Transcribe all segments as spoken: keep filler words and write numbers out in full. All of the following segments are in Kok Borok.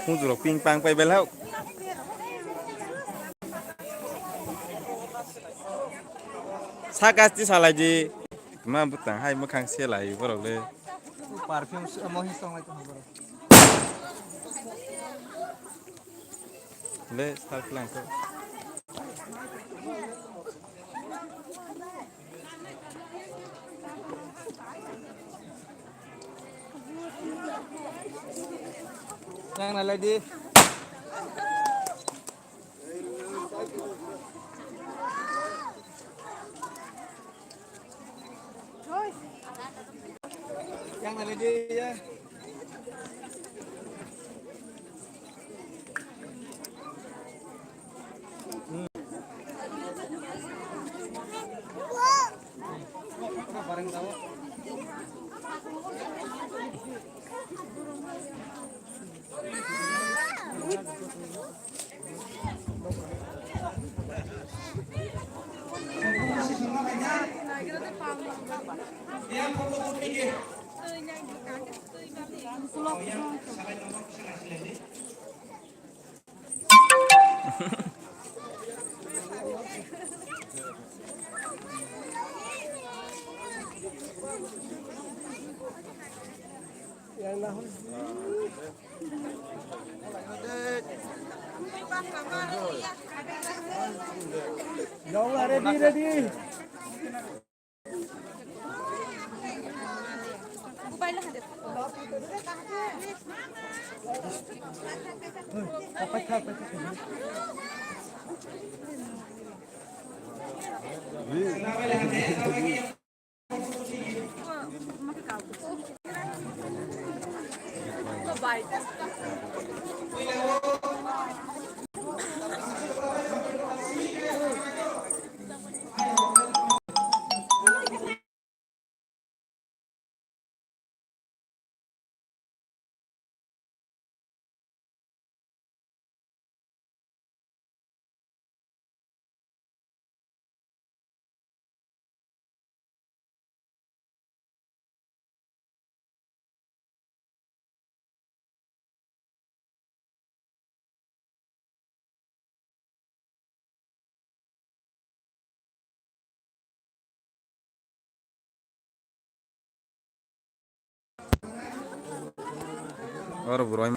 Khunju rok ping pang pai belhao. Sa gasti salai di. Ma butang hai mukhang selai borok le. Perfume se-, mo hi song lai tong borok. Le star plan ko. Yang nalai di. Yang nalai di ya. Ready, ready. Oro boroi.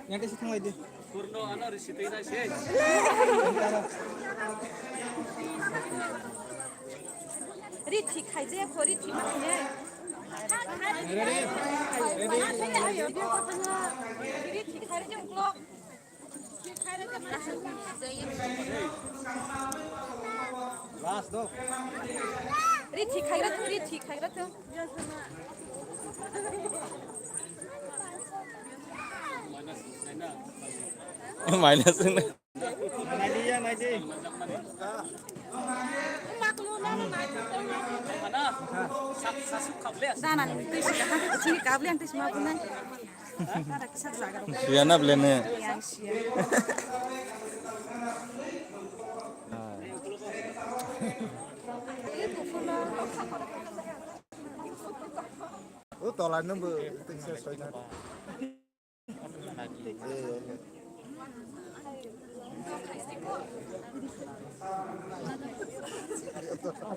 Yang kasi thanglai di. Purno ano risi twi na se. Ri thik khai je, kho ri thik ma khai je. Ready? Ready? Ri thik khai je, uklo. Last do. Ri thik khai ra thung, ri thik khai ra thung. Minus. Dana ni twi sika ha, sini kabli ang twi sima bunai. Siya na blene. Yang siya. O tola nunggu twi sisa soina.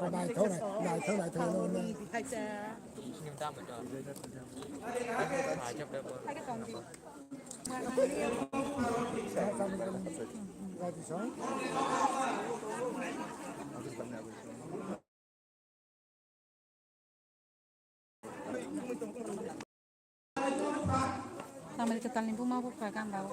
Naithok, naithok, naithok. Tamil kwtalni buma bupha ganda o.